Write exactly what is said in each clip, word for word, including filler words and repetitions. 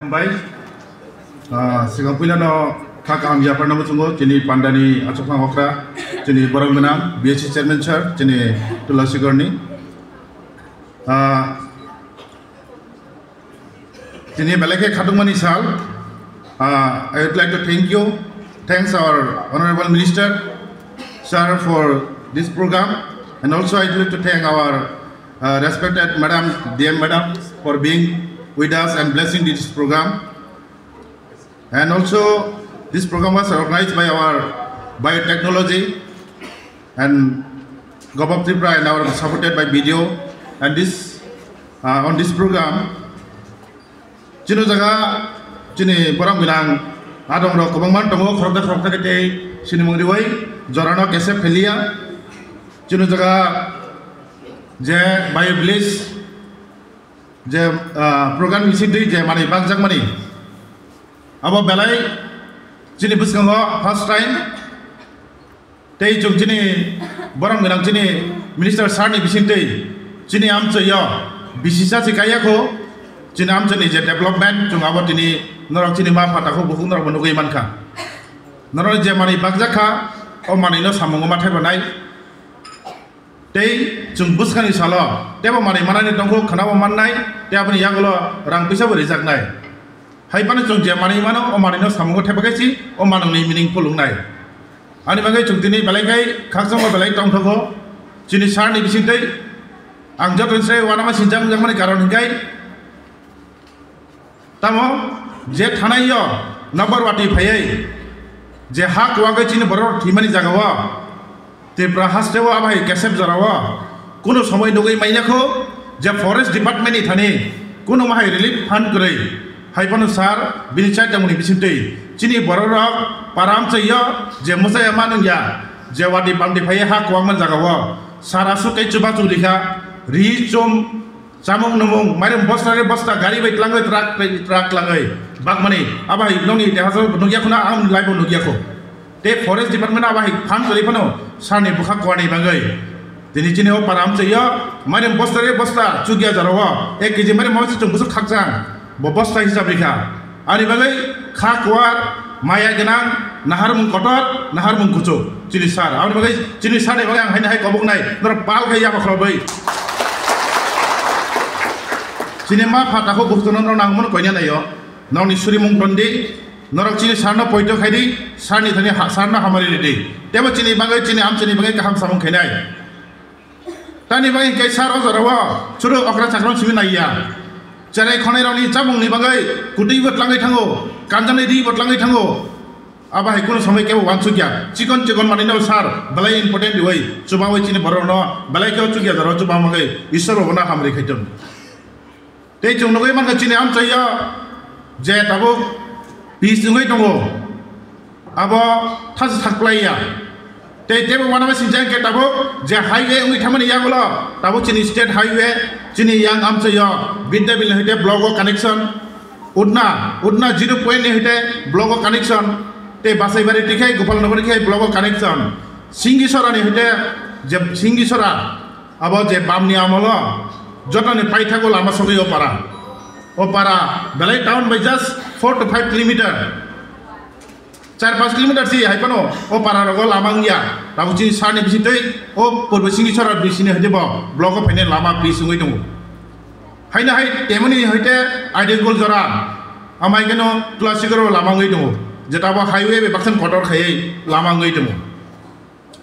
Bai, ah, sigang puila no kha kaham yapharna muchungo chini pandani achukma okra, chini borok gwnang B S C chairman sir, chini Tulasigorni. Ah, chini belai khe khatungmani sal. Ah, I would like to thank you, thanks our honorable minister sir for this program, and also I would like to thank our uh, respected Madam, D M Madam, for being with us and blessing this program. And also, this program was organized by our biotechnology and Government of Tripura and our supported by B D O. And this, uh, on this program, chini jaga, chini borok gwnang adong rok kwbangma tongo, khoroksa khoroksa khe tei sinimung riwi jorano kesep phelia. Chini jaga je bio village je, ah, program ni sitwi je manwi bakjakmani abo belai chini bwskango first time. Tei chwng chini borok gwnang chini minister sir ni bisingtwi chini amchoi yo bisisa se kaiya kho, chini amchoi ni je development chwng abo tini norok chini ma pha takhuk bukhuk norok bo nugwi mankha. Norok je manwi bakjak kha, o manwi no samungo ma thaibo nai. Tei chwng bwskangni salo tebo manwi manani tongkhu khwnabo mannai, tei aboni yagulo rang puisa bo rijaknai. Hai phano chwng je manwi mano, o manwino samungo thepagwi si o manwngni meaningful wngnai. Ani bagwi chwng tini belai khai khakchangma belai tongthogo. Chini sir ni bisingtwi ang joto ni se uanama sinjak wngjakmani karon hwnkhe, tamo je thanai yo nokbar watwi phaiwi je ha kuwagwi chini borok thwimani jagao Tripura haste o abo hai kesep jora o kunu somoi nugwi manya kho je forest department ni thani kunu ma hai relief fund kwrwi, hai phano sir bini chai tongmani bisingtwi chini borok rok para amchai yo je mwchai ma nungya je watwi bamtwi phaiwi ha kuwangma jagao sir aswk tei chubachu rikha ri chum Chamung numung, mairum bosta re bosta, gari bai tlangwi, truck bai truck tlangwi, bakmani, abo hai nokni deha jagao bo nukya khuna, ang live o nukya kho. Tei forest department abo hai phan kwrwi phano, sani bwkha kuarni bagwi. Tini chini o para amchai yo, mairum bosta re bosta, chukya jora o, ek K G mairum mama se chwng bwswk khakchang, bo bosta hisab rikha. Ani bagwi kha kuar, maya gwnang, naharmung kotor, naharmung kuchuk, chini sir. Aboni bagwi chini sir ni bagwi ang haino hai koboknai, norok pal khai yama khorokbai. Chini ma pha takhuk bukhuk no norok nangmano koina naio. Norokni surimung tondi, norok chini sir no poito khaidi, sir ni thani ha-, sir no hamari ridi. Tebo chini bagwi, chini amchaini bagwi kaham samung khainai. Tani bagwi hwnkhe sir o jora o chwrwk okra chakram simi naiya. Cherai khonai rokni chamungni bagwi kwtwi bo tlangwi thango, kanjaknai ri bo tlangwi thango. Abo hai kunu somoi kebo uansukya. Chikon chikon manwino sir belai important riwi, chubawi chini borokno belai khe o chukya jora o chuba bagwi Ishwar bo bono hamari khaiton. Tei chwng nugwi mankha chini amchai o je tabuk peace wngwi tongo, abo thasi sak plaiya. Tei teibo uanama sinjak khe tabuk je highway wngwi thangmani yagulo tabuk chini state highway chini yang amchai o Bidyabil ni hoite block o connection, Udna, Udna zero point ni hoite block o connection, tei Basaibari tikhe Gopalnagar tikhe block o connection, Singisora ni hoite je Singisora Abo je bamni amolo jotoni paithago lama sogwi o para. O para belai town bai just four to five kilometer. Char panch kilometer si hai phano o para rogo lama wngya. Tabuk chini sani bisitwi o purbo sini sora bisini hai bo block o phainai lama pitch wngwi tongo. Haino hai temoni hoite Aidingkul jora amai keno Tulasigoro lama wngwi tongo. Jeta bo highway bai baksan kotor khaiwi lama wngwi tongo.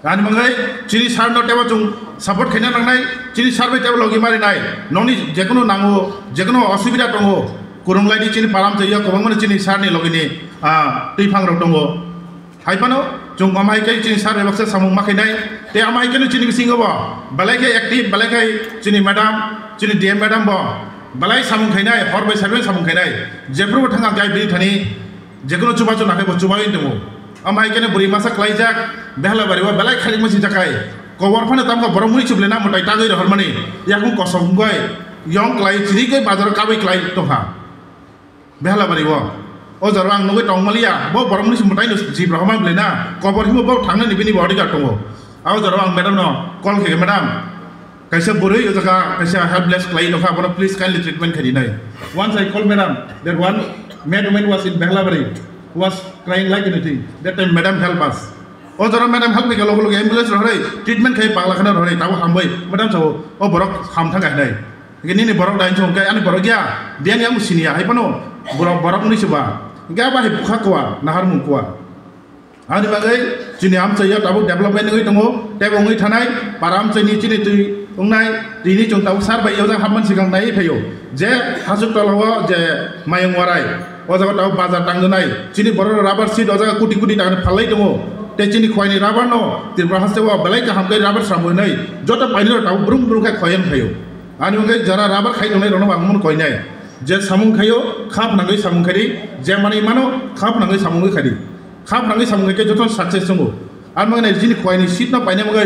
Ani bagwi chini sir no tebo chwng support khaina nangnai, chini sir bai tebo logi mari nai, nokni jekunu nango, jekunu osubida tongo, kwrwng lai di chini param chaya kwbangma chini sir ni logi ni, ah, twiphang rok tongo. Hai phano chwng omo hai khe chini sir bai baksa samung ma khainai, tei omo hai kheno chini bisingo bo belai khe active, belai khe chini madam, chini D M madam bo belai samung khainai, hor bai saibai samung khainai, jephru bo thang ang khe bini thani, Jekunu chubachu nakhai bo chubai tongo. Omo hai khe bwrwi masa klaijak, behla bari o belai khairokma si jakhai. Kobor phano tamkha borok mui chuble na mwtai tagwi rohormani. Yakung kosong wngwi yong klai chirigwi bazaro kabwi klai tongkha. Behla bari o. O jora ang nugwi tongmaliya, bo borok mui mwtai no jib rohorma ble na. Kobor himo bo thangnani bini bo adhikar tongo. Abo jora ang madam no call khe, madam, kaisa bwrwi o jaga kaisa helpless klai tongkha, bono please kindly treatment khaidi nai. Once I call madam, that one Mad woman was in Behlabari, was crying like anything. That time, madam help us. O jora madam help ni logo logo ambulance rohoroi, treatment khai pagla khana rohoroi, tabo hambai, madam sao, o borok ham thang gahnai. Nini borok dai chong kai, ani borok ya, biang yang sini ya, hai pano, borok, borok ni seba. Ga ba hai bukha kwa, nahar mung kwa. Ani bagwi chini amchai ya tabuk development wngwi tongo, tei wngwi thanai para amchai ni chini twi wngnai, tini chwng tabuk sar bai yojak hapman sikang nai phaio. Je hasuk tola o je mayung warai, o jaga tabuk bazar tangjanai, chini borok rok rubber seed o jaga kuti kuti tangni phalai tongo, tei chini khwai ni rubber no Tripura haste o belai kaham khe rubber sramwi nai, joto paini rok tabuk brum brum khe khwai phaio. Ani bagwi jara rubber khai tongnai rok no ang mun koinai, je samung khaio kha phnangwi samung khaidi, je manwi mano kha phnangwi samung khaidi. Kha phnangwi samung khe joto success tongo. Ang mangni jini khwai ni seat no paina bagwi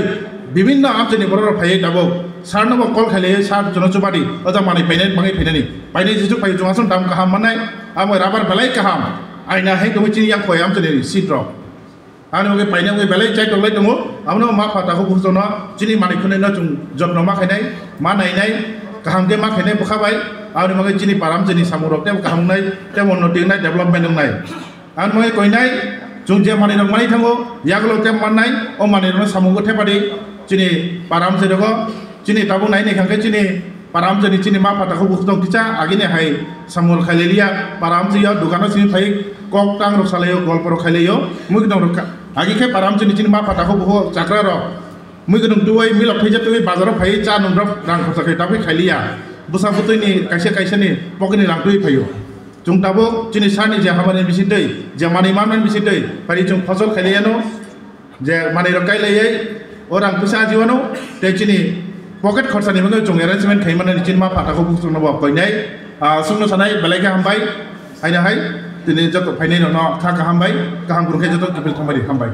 bibinno amchai ni borok rok phaiwi tabuk sir no bo call khailaiwi sir jono chubadi o jaga manwi painai bagwi phainani. Painai jesu phai chwng aswk dam kaham mannai. Amo rubber belai kaham. Aina hai tongwi chini yang khwai amchai ni seat rok. Ani bagwi paina bagwi belai chai tonglai tongo. Abono ma pha takhuk bukhuk no chini manwi khwnwi no chwng jotno ma khainai, ma nainai, kaham khe ma khainai bwkha bai. Aboni bagwi chini para amchai ni samung rok tei kaham wngnai, tei unnoti wngnai, development wngnai. Ang mui koinai, chwng je manwi rok mani thango, yagulo tei mannai, o manwi rokno samungo thepadi, chini para amchai rogo, chini tabuk nai ni khangkhe chini para amchai ni chini ma pha takhuk bukhuk tong kisa, agini hai samung khailaiya, para amchai yo dukano simi phai kok tang rok salaio, golpo rok khailaio, mui tong rok kha. Agi khe para amchai ni chini ma pha takhuk bukhuk chakra rok, mui tong tuwai milok phaija tuwai bazaro phai cha nung rok rang khorcha khai tabuk khailiya, bwsa bwtwi ni kaisa kaisa ni pocket ni rang twi phaio. Chwng tabuk chini sani je hamani bisi twi, je manwi manmani bisi twi, phari chwng phosol khailaiya no, je manwi rok kailaiwi, o rang twisa ajiwano, tei chini pocket khorchani bagwi chwng arrangement khai manani chini ma pha takhuk bukhuk chwngno bo koinai, ah, chwngno sanai belai khe hambai, haino hai, tini joto phainai rokno kha kaham bai, kaham kwrwng khe joto kiphil thangbai ri hambai.